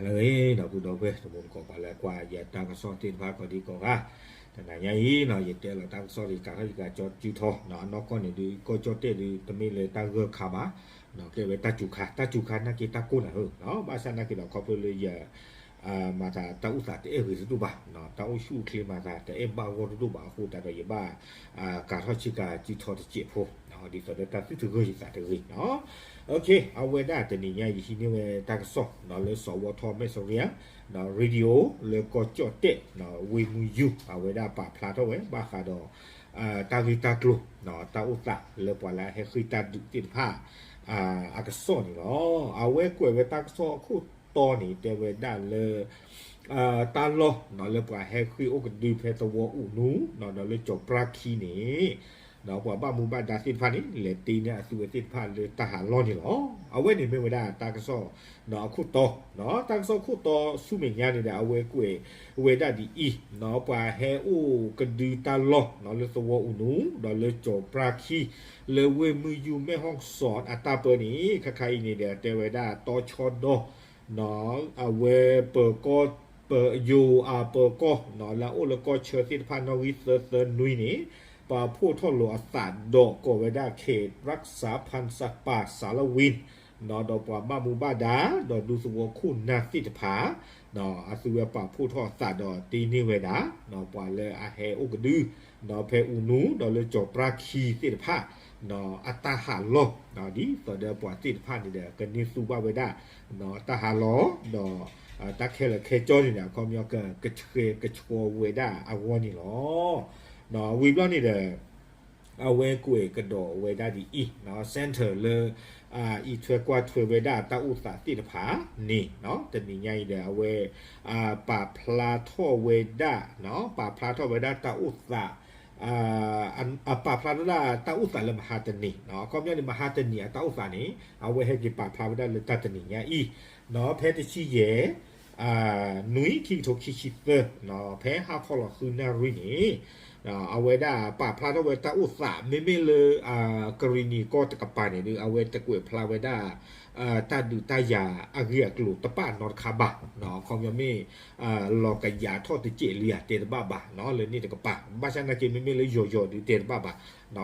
လၢအဂ့ၤ ဒီပုၢ်ဒီဝဲၢ် တံၤသကိး ပှၤလၢကွၢ်ယတၢ်ကစီၣ်သ့ၣ်တဖၣ်ကိးဒံကိးဂၤ, တနၤညါအံၤနီၤ ယတဲလီၤတၢ်ကစီၣ်ဒီး ကၤထီၣ်ယကၤကၠီစုထီၣ်နီၤ အနီၢ်ကီၢ်န့ၣ်ဒုး ကီၢ်ကၠီၣ်တဲၣ်ဒုး တမ့ၢ်လၢတၢ်ဂၢၢ်ခါဘၣ်, ကဲဝဲတၢ်စူၤခါ တၢ်စူၤခါနာ်က့တၢ်ကိၢ်နၤဧၢ, ဘၣ်ဆၣ်နာ်က့ဒီး ခီဖျိလၢယ မၤသးတၢ်အိၣ်သးတအဲၣ်ဂ့ၤတဒိၣ်ဘၣ်, တၢ်အိၣ်ဆူၣ်အိၣ်ချ့မၤသး တအဲၣ်ဘၣ်ဂီၢ်တဒိၣ်ဘၣ်အဃိသတးဒီး ယဘၣ် ကၤထီၣ်ဆ့ကၤစုထီၣ်တစဲးဖိ, ဒ်သိးဒီးတၢ်သူၣ်တဂၢၢ်ယသးတဂ့ၤနီၤ. အဝဲဒၣ်တနံၤညါ ယဟံးန့ၢ်ဝဲတၢ်ကစီၣ်နီၤ လၢစီၤဝီထီၣ်မဲာ်စီၤရံ radio လၢကီၢ်ကၠီၣ်တဲၣ် ဝ့ၢ်မုၢ်ယူၢ် အဝဲဒၣ်ပာ်ဖျါထီၣ်ဝဲ ဘၣ်ဃးဒီး တၢ်ဂ့ၢ်တၢ်ကျိၤ တၢ်အိၣ်သးလၢပှၤလၢအဟဲဃ့ၢ်တၢ်ဒုးသ့ၣ်တဖၣ် အကစီၣ်န့ၣ်လီၤ. အဝဲကွဲးဝဲတၢ်ကစီၣ်အခိၣ်တီန့ၣ် တဲဝဲဒၣ်လၢ တၢ်လီၢ်လၢပှၤဟဲဃ့ၢ်အိၣ်ကဒုဖဲသဝီအူနူ ဒီးလၢကၠီၤပြါခံန့ၣ် ပှၤဘၣ်မူဘၣ်ဒါသ့ၣ်တဖၣ်န့ၣ် လဲၤတ့န့ၢ်အသုဝဲသ့ၣ်တဖၣ်လၢတၢ်ဟးလီၢ်န့ၣ်လီၤ. အဝဲန့ၣ်မ့ၢ်ဝဲဒၣ်တၢ်ကစီၣ်အခိၣ်တီ, တၢ်ကစီၣ်ခိၣ်တီဆူမဲာ်ညါန့ၣ်ဒီး အဝဲကွဲးဝဲဒၣ်ဒ်အံၤ, ပှၤဟဲအိၣ်ကဒုတၢ်လီၢ်လၢသဝီအူနူ ဒီးလၢကၠီၤပြါခံ လၢဝ့ၢ်မုၢ်ယူၢ်မဲာ်ဟီၣ်စီၣ်အတၢ်ပၢန့ၣ် ခါခါအံၤန့ၣ်ဒီး တဲဝဲဒၣ်တီဆီဒီ အဝဲပၢၤကီၢ် ပယိၤအပၢၤကီၢ် လၢအအိၣ်လၢကီၢ်ဆၢသ့ၣ်တဖၣ်နီၣ်ဂံၢ်သၢသၢနွံန့ၣ် ပာ်ဖှိၣ်ထီၣ်လိာ်အသးဒီးကိးဝဲဒၣ် ခေတ်รักษาพันธุ์สัตว์ป่าสารวิน ဒီးပှၤဘၣ်မူဘၣ်ဒါ ဒီးဒူသဝီခိၣ်နၢ်သ့ၣ်တဖၣ် အသုဝဲပာ်ဖှိၣ်ထီၣ်အသးဒီးတ့န့ၢ်ဝဲဒၣ် ပှၤလၢအဟဲအိၣ်ကဒု ဖဲအူနူ ဒီးလၢကၠီၤပြါခံသ့ၣ်တဖၣ် အတၢ်ဟးလီၢ် ဒ်သိးဒီးပှၤသ့ၣ်တဖၣ်န့ၣ်ဒီး ကန့ၢ်သူဘၣ်ဝဲဒၣ် တၢ်ဟးလီၢ် ဒီး တၢ်ခဲလၢာ်ခဲဆ့န့ၣ်ဒီး အခီပညီက ကဆှဲကဆှီဝဲဒၣ်အဂီၢ်န့ၣ်လီၤ. ဝံၤဘျီန့ၣ်ဒီး အဝဲကွဲးကဒီးဝဲဒၣ်ဒ်အံၤ center လၢ အံးထွဲကွၢ်ထွဲဝဲဒၣ်တၢ်အိၣ်သးသ့ၣ်တဖၣ်န့ၣ် တနံၤညါအံၤဒီး အဝဲ ပာ်ဖျါထီၣ်ဝဲဒၣ် ပာ်ဖျါထီၣ်ဝဲဒၣ်တၢ်အိၣ်သး ပာ်ဖျါထီၣ်ဒၣ်တၢ်အိၣ်သးလၢမဟါတနံၤ, အခီပညီန့ၣ် မဟါတနံၤအတၢ်အိၣ်သးန့ၣ် အဝဲဟဲက့ၤပာ်ဖျါဝဲဒၣ်လၢတၢ်တနံၤညါအံၤ ဖဲတဆံယဲၢ် နွံ ခံကထိခံဆံသၢ ဖဲဟါခီလီၤဃုနၣ်ရံၣ်န့ၣ် အဝဲဒၣ်ပာ်ဖျါထီၣ်ဝဲတၢ်အိၣ်သး မ့မ့ၢ်လၢ ကရံၣ်နံၤကီၢ်တကပၤန့ၣ်ဒီး အဝဲတကွဲးဖျါဝဲဒၣ် တၢ်ဒုးတၢ်ယၤအဂ့ၢ်အကျိၤတပာ်နီတခါဘၣ်, အခီပညီမ့ၢ် လီၤကယၤထီၣ်တစဲးလံဧါ တဲတဘၣ်ဘၣ် လၢန့ၣ်တကပၤ, ဘၣ်ဆၣ်နာ်က့မ့မ့ၢ်လၢယီၤယီၤဒုးတဲတဘၣ်ဘၣ်,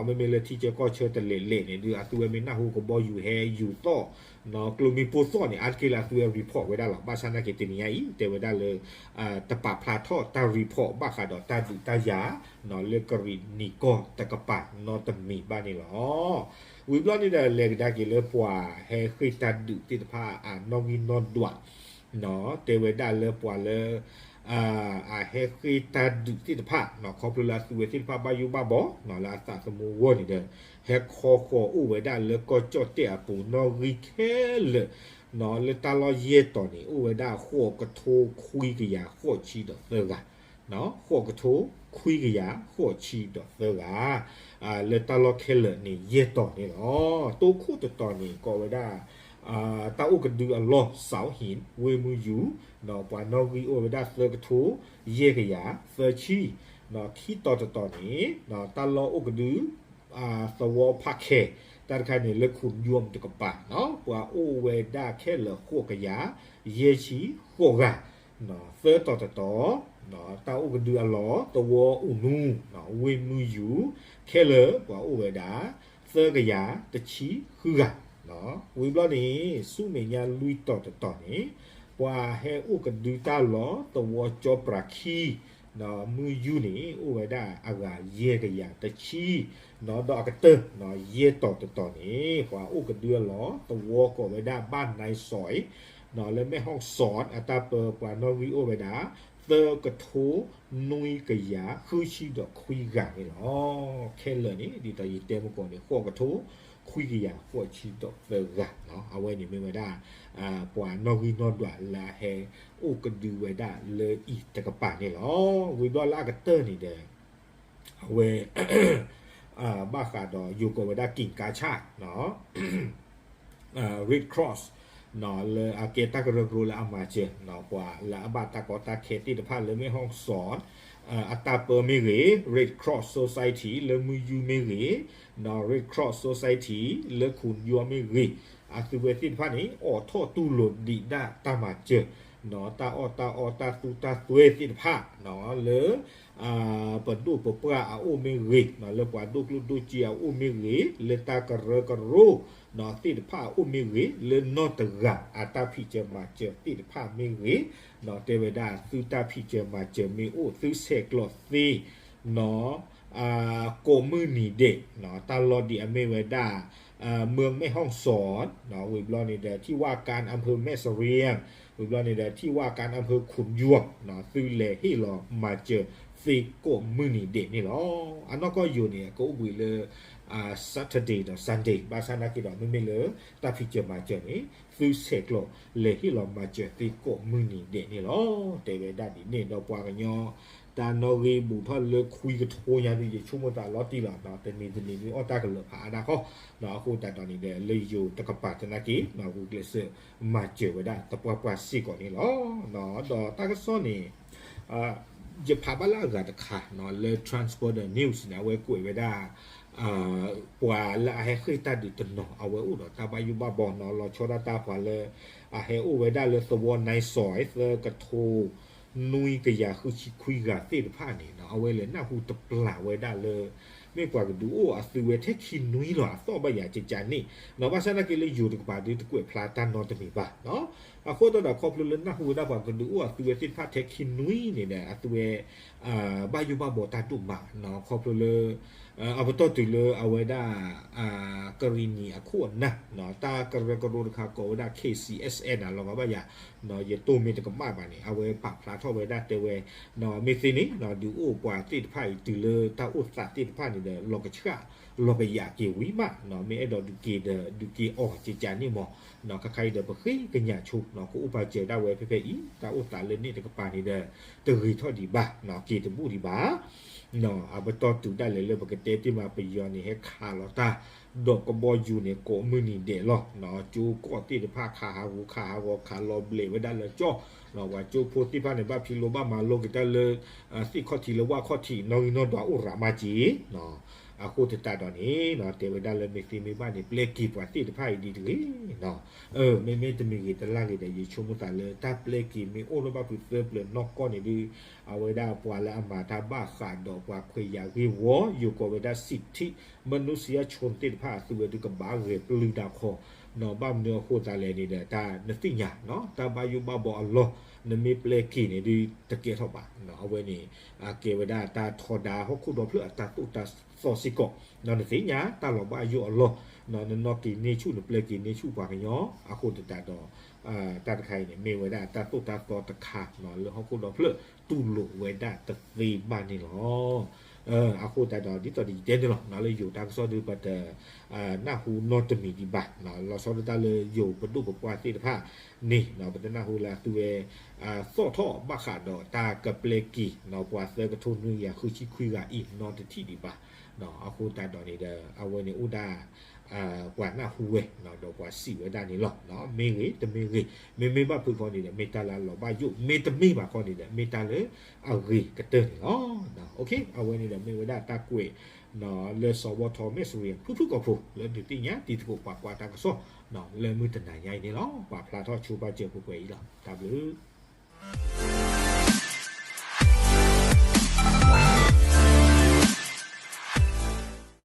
မ့မ့ၢ်လၢထံဆၢကီၢ်ဆၢတလဲၤလဲၤန့ၣ်ဒုး အသုဝဲမ့ၢ်နၢ်ဟူကဘီယူၤဟဲယူၤသီၣ် ကျိမ့ၢ်ပိၢ်သီၣ်န့ၣ် အါတက့ၢ်လၢအသုဝဲ report ဝဲဒၣ်လီၤ. ဘၣ်ဆၣ်နာ်က့တနံၤညါအံၤ တဲဝဲဒၣ်လၢ တပာ်ဖျါထီၣ်တၢ် report ဘၣ်ဃးဒီးတၢ်ဒုးတၢ်ယၤ လၢကရံၣ်နံၤကီၢ်တကပၤနီတမံၤဘၣ်န့ၣ်လီၤ. ဝံၤဘျီန့ၣ်ဒီး လဲၤကဒါက့ၤလၢပှၤဟဲဃ့ၢ်တၢ်ဒုးသ့ၣ်တဖၣ်အနီၣ်ဂံၢ်နီၣ်ဒွး တဲဝဲဒၣ်လၢပှၤလၢ အဟဲဃ့ၢ်တၢ်ဒုးသ့ၣ်တဖၣ် ခီဖျိလၢအသုဝဲသ့ၣ်တဖၣ်ဘၣ်ယိၣ်ဘၣ်ဘီ လၢအသးသမူအဂီၢ်န့ၣ်ဒီး ဟဲခီဃီၤအိၣ်ဝဲဒၣ်လၢကီၢ်ကၠီၣ်တဲၣ်အပူၤနီၣ်ဂံၢ်ခဲလၢာ် လၢတၢ်လီၢ်ယဲၢ်တီၤန့ၣ် အိၣ်ဝဲဒၣ်ဃိးကထိခွံကယၤဃိးဆံဒီးသၢဂၤ ဃိးကထိခွံကယၤဃိးဆံဒီးသၢဂၤ လၢတၢ်လီၢ်ခဲလၢာ်န့ၣ်ယဲၢ်တီၤန့ၣ်လီၤ. တိခိၣ်တတီၤန့ၣ် ကိးဝဲဒၣ် တၢ်အိၣ်ကဒုအလီၢ် စးဟ့ၣ် ဝ့ၢ်မုၢ်ယူၤ ပှၤနီၣ်ဂံၢ်အိၣ်ဝဲဒၣ်သၢကထိ ယဲၢ်ကယၤသၢဆံ, ခံတီၤတတီၤန့ၣ် တၢ်လီၢ်အိၣ်ကဒု သဝီဖးခဲ တၢ်တခါန့ၣ် လၢခိၣ်ယွမ်တကပၤ ပှၤအိၣ်ဝဲဒၣ်ခဲလၢာ်ဃိးကယၤ ယဲၢ်ဆံဃိးဂၤ, သၢတီၤတတီၤ တၢ်အိၣ်ကဒုအလီၢ် သဝီအူနူ ဝ့ၢ်မုၢ်ယူၤ ခဲလၢာ်ပှၤအိၣ်ဝဲဒၣ် သၢကယၤတဆံဃုဂၤ, ဝံၤဘျီန့ၣ် ဆူမဲာ်ညါလွံၢ်တီၤတတီၤန့ၣ် ပှၤဟဲအိၣ်ကဒုတၢ်လီၢ် သဝီကၠီပြၤခံ မုၢ်ယူၤန့ၣ် အိၣ်ဝဲဒၣ်အဂၤယဲၢ်ကယၤတဆံ, ဒီးအကတၢၢ် ယဲၢ်တီၤတတီၤန့ၣ် ပှၤအိၣ်ကဒုအလီၢ် သဝီကိးဝဲဒၣ်ဘၣ်နၢၤစီၤ လၢမဲၢ်ဟီၣ်စီၣ် အတၢ်ပၢပှၤနီၣ်ဂံၢ်အိၣ်ဝဲဒၣ် သၢကထိနွံကယၤဃုဆံဒီးခွံဂၤန့ၣ်လီၤ. ခဲလၢာ်န့ၣ် ဒ်သိးယတဲမုၢ်ကီၢ်န့ၣ် ဃိးကထိခွံကယၤဃိးဆံဒီးသၢဂၤ, အဝဲန့ၣ်မ့ၢ်ဝဲဒၣ် ပှၤနီၣ်ဂံၢ်နီၣ်ဒွးလၢအဟဲအိၣ်ကဒုဝဲဒၣ်လၢအံၤတကပၤန့ၣ်လီၤ. ဝံၤဘျီလၢအကတၢၢ်န့ၣ်ဒီး အဝဲ ဘၣ်ဃးဒီးယိၤကိးဝဲဒၣ် က့ၣ်ကါဆၣ် Red Cross လၢအကဲတၢ်ကရၢကရိလၢအမၤစၢၤ ပှၤလၢအဘၣ်တၢ်ကီတၢ်ခဲသ့ၣ်တဖၣ်လၢမဲၢ်ဟီၣ်စီၣ် အတၢ်ပၢမ့ၢ်ဂ့ၤ, Red Cross Society လၢမုၢ်ယူၤမ့ၢ်ဂ့ၤ, Red Cross Society လၢခိၣ်ယွၤမ့ၢ်ဂ့ၤ, အသုဝဲသ့ၣ်တဖၣ်န့ၣ် အိးထီၣ်တူၢ်လိာ်ဒံးဒၣ်တၢ်မၤစၢၤ တၢ်အီၣ်တၢ်အီတၢ်သူတၢ်သွဲသ့ၣ်တဖၣ် လၢ ပဒိၣ်ပပှၢ်အအိၣ်မ့ၢ်ဂ့ၤ, လၢပှၤဒိၣ်ကျိၣ်ဒိၣ်စ့အအိၣ်မ့ၢ်ဂ့ၤ, လၢတၢ်ကရၢကရိ သ့ၣ်တဖၣ်အအိၣ်မ့ၢ်ဂ့ၤ, လၢနီၢ်တဂၤအတၢ်ဖံးစၢၤမၤစၢၤသ့ၣ်တဖၣ်မ့ၢ်ဂ့ၤ, တဲဝဲဒၣ်သုတၢ်ဖံးစၢၤမၤစၢၤမ့ၢ်အိၣ် သုဆဲးကျိးသ့ ကိးမုၢ်နံၤဒဲး, တၢ်လီၢ်ဒ်အမ့ၢ်ဝဲဒၣ် เมืองแม่ฮ่องสอน ဝံၤဘျီန့ၣ်ဒီး ที่ว่าการอำเภอแม่เสลียง ဝံၤဘျီန့ၣ်ဒီး ที่ว่าการอำเภอขุนยวม သုလဲၤဟ့ၣ်လီၤမၤစၢၤသ့ကိးမုၢ်နံၤဒဲးန့ၣ်လီၤ. အနီၢ်ကီၢ်ယိၤန့ၣ် ကအိၣ်ဘှံးလၢ Saturday ဒီး Sunday ဘၣ်ဆၣ်နာ်က့ဒီး မ့မ့ၢ်လၢတၢ်ဖံးစၢၤမၤစၢၤန့ၣ် သုဆဲးကျိးလဲၤဟ့ၣ်လီၤမၤစၢၤသ့ကိးမုၢ်နံၤဒဲးန့ၣ်လီၤ. တဲဝဲဒၣ်ဒ်န့ၣ်ဒီးပှၤကညီ တၢ်နီၣ်ဂံၢ်ဘူးထီၣ်လၢခွံကထိညါဒ် ယဆိကမိၣ်သးလီၤတံၢ်လီၤ, တနံၤတနံၤဒ်အီၣ်တၢ်ကလၢာ်ဖးအါဒၣ်ဃီ, အဃိသတးဒီးန့ၣ်ဒီး လၢယိၤတကပၤသနာ်က့ ဂုာ်ကျဲးစၢးမၤစၢၤဝဲဒၣ်သပှၢ်ပှၢ်စ့ၢ်ကီးန့ၣ်လီၤ. ဒီးတၢ်ကစီၣ်န့ၣ် ယဖးဘၣ်လၢအဂၤတခါ လၢ Transporter News န့ၣ် အဝဲကွဲးဝဲဒၣ် ပှၤလၢအဟဲဃ့ၢ်တၢ်ဒုးတနီၤ အဝဲအိၣ်ဒီးတၢ်ဘၣ်ယိၣ်ဘၣ်ဘီနီၤ, လီၤဆီဒၣ်တၢ်ပှၤလၢ အဟဲအိၣ်ဝဲဒၣ်လၢသဝီနၢ်စီၤ သၢကထိ နွံကယၤဃုဆံခွံဂၤသ့ၣ်တဖၣ်န့ၣ် အဝဲလဲၤနၢ်ဟူတပျၢ်ဝဲဒၣ်လၢ မ့ၢ်ပှၤကဒုးအိၣ်အသုဝဲထဲခံနွံလီၤ အသီၣ်ဘၣ်ယၤကကန့ၣ်, ဘၣ်ဆၣ်နာ်က့လၢယိၤတကပၤဒ်တကွဲးဖျါတၢ်နီတမံၤဘၣ်. အဃိသတးဒီးခီဖျိလၢနၢ်ဟူဝဲဒၣ်ပှၤကဒုးအိၣ်အသုဝဲသ့ၣ်တဖၣ်ထဲခံနွံန့ၣ်ဒီး အသုဝဲ ဘၣ်ယိၣ်ဘၣ်ဘီတၢ်ဒိၣ်မး ခီဖျိလၢ အပတီၢ်တုၤလၢအဝဲဒၣ် ကရံၣ်နံၣ်အခိၣ်အနၢ် တၢ်ကရၢကရိတခါကိးဝဲဒၣ် K C S N လီၤဂာ်ဘၣ်ယၤ, ယတိၢ်မ့ၢ်တကမၣ်ဘၣ်န့ၣ် အဝဲပာ်ဖျါထီၣ်ဝဲဒၣ်တဲဝဲ မ့ၢ်သ့န့ၣ် ဒုးအိၣ်ပှၤသ့ၣ်တဖၣ်အံၤတုၤလၢတၢ်အိၣ်သးသ့ၣ်တဖၣ်န့ၣ်ဒီး လီၤကဆှၣ်လီၤကယာ်က့ၤဝံၤမး, မ့ၢ်အဲၣ်ဒိးဒုးက့ၤဒီး ဒုးက့ၤအီၤကကန့ၣ်မး, ခါခါအံၤဒီးပဃ့ကညးဆိ ကအိၣ်ပာ်စၢၤဒၣ်ဝဲဖဲဖဲအံၤ တၢ်အိၣ်သးလၢန့ၣ်တကပၤန့ၣ်ဒီး တဂ့ၤထီၣ်ဒံးဘၣ်, က့ၤတဘူၣ်ဒံးဘၣ် အပတီၢ်တုၤဒၣ်လဲာ်လၢပကတဲတ့ၢ်မးပယီၤန့ၣ် ဟဲခးလီၤတၢ် ဒီးကဘီယူၤန့ၣ် ကိးမုၢ်နံၤဒဲးလီၤ. ကၠိကီၢ်သ့ၣ်တဖၣ်ခးဟးဂီၤခးဟးဂီၤခးလီၤဘျဲးဝဲဒၣ်လၢကၠီ, ပှၤကၠိဖိသ့ၣ်တဖၣ်န့ၣ် ဘၣ်ဖံးလိဘၣ်မၤလိက့ၤတၢ်လၢ သ့ၣ်ခီၣ်ထံးလၢဝၣ်ခီၣ်ထံး နီၣ်ဂံၢ်နီၣ်ဒွးအိၣ်ရၤမးက့ၤ အဃိသတးဒီးန့ၣ် တဲဝဲဒၣ်လၢမ့ၢ်သ့မ့ၢ်ဘၣ်န့ၣ် ပျဲက့ၤပှၤသ့ၣ်တဖၣ်အံၤဒ်တဂ့ၤ မ့မ့ၢ်တမံၤဂ့ၤတလၢ်ဂ့ၤဒီး ယဆိကမိၣ်သးလၢတၢ်ပျဲက့ၤမ့ၢ်အိၣ်ထီၣ်ဘၣ်ဖုးသၢပျၢၤနီၢ်ကီၢ်န့ၣ်ဒုး အဝဲဒၣ်ပှၤလၢအမၤတၢ်ဘၣ်ဃးဒီးပှၤခွဲးယာ်ဂ့ၢ်ဝီ ယိၤကိးဝဲဒၣ် စံးထံး မနုၤစံးယါဆိၣ်သ့ၣ်တဖၣ် အသုဝဲဒုးကဘၣ်ဂဲၤပျုၢ်တၢ်ခီ, ဘၣ်မနုၤအဃိသတးလဲၣ်န့ၣ်ဒီး တၢ်နသ့ၣ်ညါ တၢ်ဘၣ်ယိၣ်ဘၣ်ဘီအလီၢ် နမ့ၢ်ပျဲက့ၤန့ၣ်ဒုးတကဲထီၣ်ဘၣ်. အဝဲန့ၣ် ကဲဝဲဒၣ်တၢ်ထီဒါဟီၣ်ခိၣ်ဒီဖျၢၣ်အတၢ်သိၣ်တၢ်သီစ့ၢ်ကီး, နသ့ၣ်ညါတၢ်လီၤဘၣ်ယိၣ်အလီၢ်, နနီၣ်က့ၤန့ၢ်ဆူၣ် နပျဲက့ၤန့ၢ်ဆူၣ်ပှၤကညီ, အဃိသတးဒီး တၢ်တခါအံၤန့ၣ် မ့ၢ်ဝဲဒၣ်တၢ်သိၣ်တၢ်သီတခါ လၢဟီၣ်ခိၣ်ဒီဖျၢၣ်တူၢ်လိာ်ဝဲဒၣ်တသ့ဘၣ်န့ၣ်လီၤ. အဃိသတးဒီး ဒ်သိးဒီးယတဲန့ၣ်လီၤ လၢယိၤတၢ်ကစီၣ်ဒုး ပတနၢ်ဟူနီတမံၤဒံးဘၣ်, လီၤဆီဒၣ်တၢ်လၢယိၤပဒိၣ်ပပှၢ်သ့ၣ်တဖၣ်န့ၣ် ပတနၢ်ဟူလၢအသုဝဲ သီၣ်ထီၣ်ဘၣ်ဃးဒီးတၢ်ကပျဲက့ၤ ပှၤသၢကထိနွံကယၤဃုဆံခွံဂၤအံၤနီတထံၣ်ဒံးဘၣ်. အဃိသတးဒီးန့ၣ်ဒီး အဝဲန့ၣ်အိၣ်ဒၣ် ပှၤနၢ်ဟူဝဲ ဒီးပှၤစံးဝဲဒၣ်န့ၣ်လီၤ. မ့ၢ်ဂ့ၤတမ့ၢ်ဂ့ၤ မ့မ့ၢ်ဘၣ်ဖုးဃီန့ၣ်ဒီး မ့ၢ်တၢ်လၢအလီၤဘၣ်ယိၣ်, မ့ၢ်တမ့ၢ်ဘၣ်ဃီန့ၣ်ဒီး မ့ၢ်တၢ်လၢအဂ့ၤကတၢၢ်န့ၣ်လီၤ. အဝဲန့ၣ်ဒီးမ့ၢ်ဝဲဒၣ်တၢ်ကွဲး လၢစီၤဝီထီၣ်မဲၣ်စရံ ဖုၣ်ဖုၣ်ကိာ်ဖိ လၢဒုးသ့ၣ်ညါတံၤသကိးပှၤကွၢ်တၢ်ကစီၣ် လၢမုၢ်တနၤညါအံၤန့ၣ်လီၤ. ပာ်ဖျါထီၣ်ဆိပာ်စၢၤပှဲၤပှဲၤအံၤလီၤ. တၢ်ဘျုး